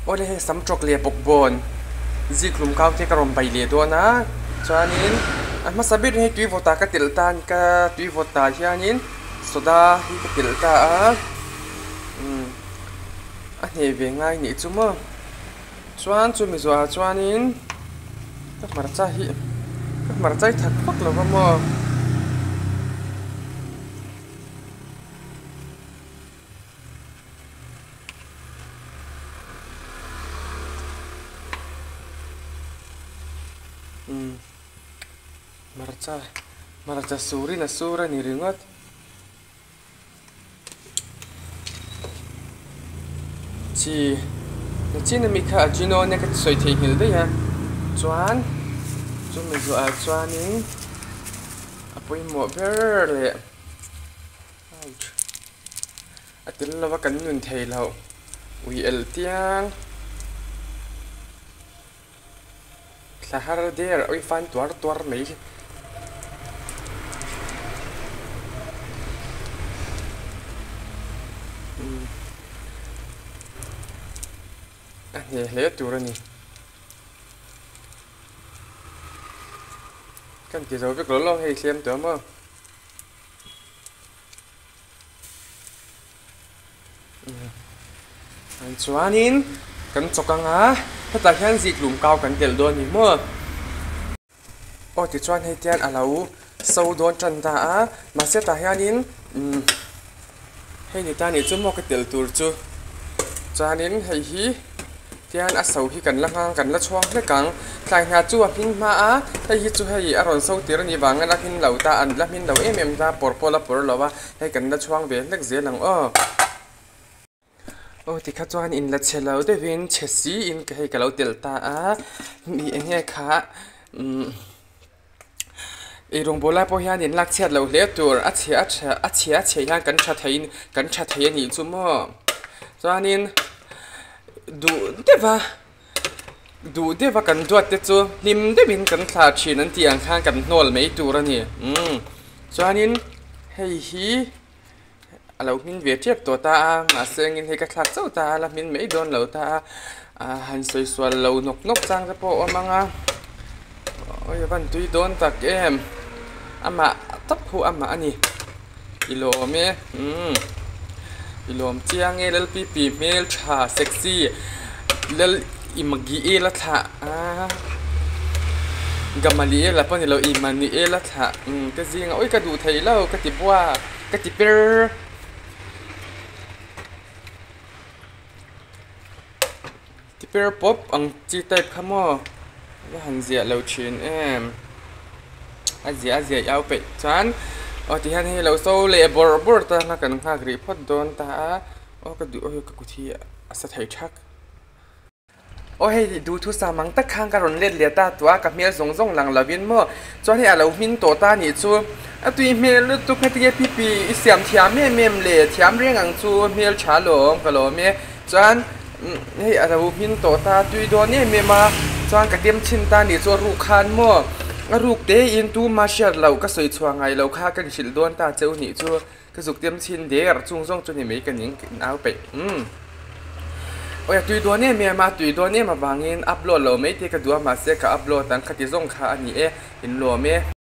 Awle hei sam tawk leh bawkbawn zikhlum kau te ka rawn bai leh dawn a chuanin a hmasa ber hi tui vawtah ka telh ta ka tui vawtah hianin soda hi ka telh ta a umm a hneh ve ngai nih chu maw chuan chumi zawhah chuanin ka hmarcha hi ka hmarcha hi that vak lo va maw. Umm hmarcha hmarcha surin a sur a ni ringawt. Chi chin ami kha a chino ania ka sawi theihnghilh daih a chuan chumi zawhah chuanin a pawimawh ber leh. Ouch a tel lova kan nun thei loh ui elh tiang thla har der ui fan tuar tuar mai umm a hneh hle tur a ni. Kan ti zo vek lo lo hei thlem tawh maw. Chuanin kan chawk ang a, hetah hian zikhlum kau kan telh dawn a ni maw? Aw tichuan hei tian a lo so dawn tan ta a, mahse tah hianin umm hei ni ta nih chu maw ka telh tur chu chuanin hei hi. Tian a so hi kan la nghang kan la chhuang hlek ang. Thlai hna chu a hmin hma a, hei hi chu hei a rawn so tir a nih vangin a hmin lo ta, an la hmin lo em em ta, pawr pawh la pawr lo a, hei kan la chhuang ve hlek zel ang aw. Aw tikha chuan in la chhe lo deuhin chhe siin hei ka lo telh ta a, mi eng nge kha umm ei rawngbawl lai pawh hian in lak chhiat loh hle tur a chhe a tha a chhe a chhe hian kan tha thei kan tha thei a nih chu maw chuanin duh deuh a duh deuh a kan duat te chu hlim deuhin kan thlah thin an tih ang khan kan hnawl mai tur a ni umm chuanin hei hi a lo hmin ve tep tawh ta a mahse engin hei ka thlak chauh ta a la hmin mai dawn lo ta a ah han sawi sual lo nawk nawk chang te pawh a awm ang a awi a van tui dawn tak em amah tawp hu amah a ni i lawm e umm i lawm chiang e Lalpipi hmeltha sexy lal i magi el a thlah a gamali el a pawh a ni lo i mani el a thlah umm ka zingah awi ka duh thei lo ka ti bua. Ka ti per. Ti per pawp ang chi type kha maw va han ziah lo thin em. A ziah a ziah i au peih chuan aw ti hian hei lo so leh bawrh bawrh ta kha kan nghak rih phawt dawn ta a aw ka duh aw ka kut hi a sa thei thak. Aw hei duhthusam ang tak khan ka rawn let leh ta tawh a, ka hmel zawng zawng lang lovin maw chuan hei a lo hmin tawh ta nih chu a tui hmel lutuk heti pipi i siam thiam em em le thiam reng ang chu hmel tha lawm ka lawm e chuan hei a lo hmin tawh ta tui dawn em em a chuan ka tem chhin ta nih chu a ruk khan maw a ruk te in tuma hriat loh ka sawi chhuah ngai loh kha ka inhrilh dawn ta cheu nih chu Ka zuk tem chhin der chung zawng chu ni mai ka ning au peih umm. Awi a tui dawn em em a, tui dawn em avangin upload lo mai te ka duh a mahse ka upload ang khati zawng kha a ni e, in lawm e.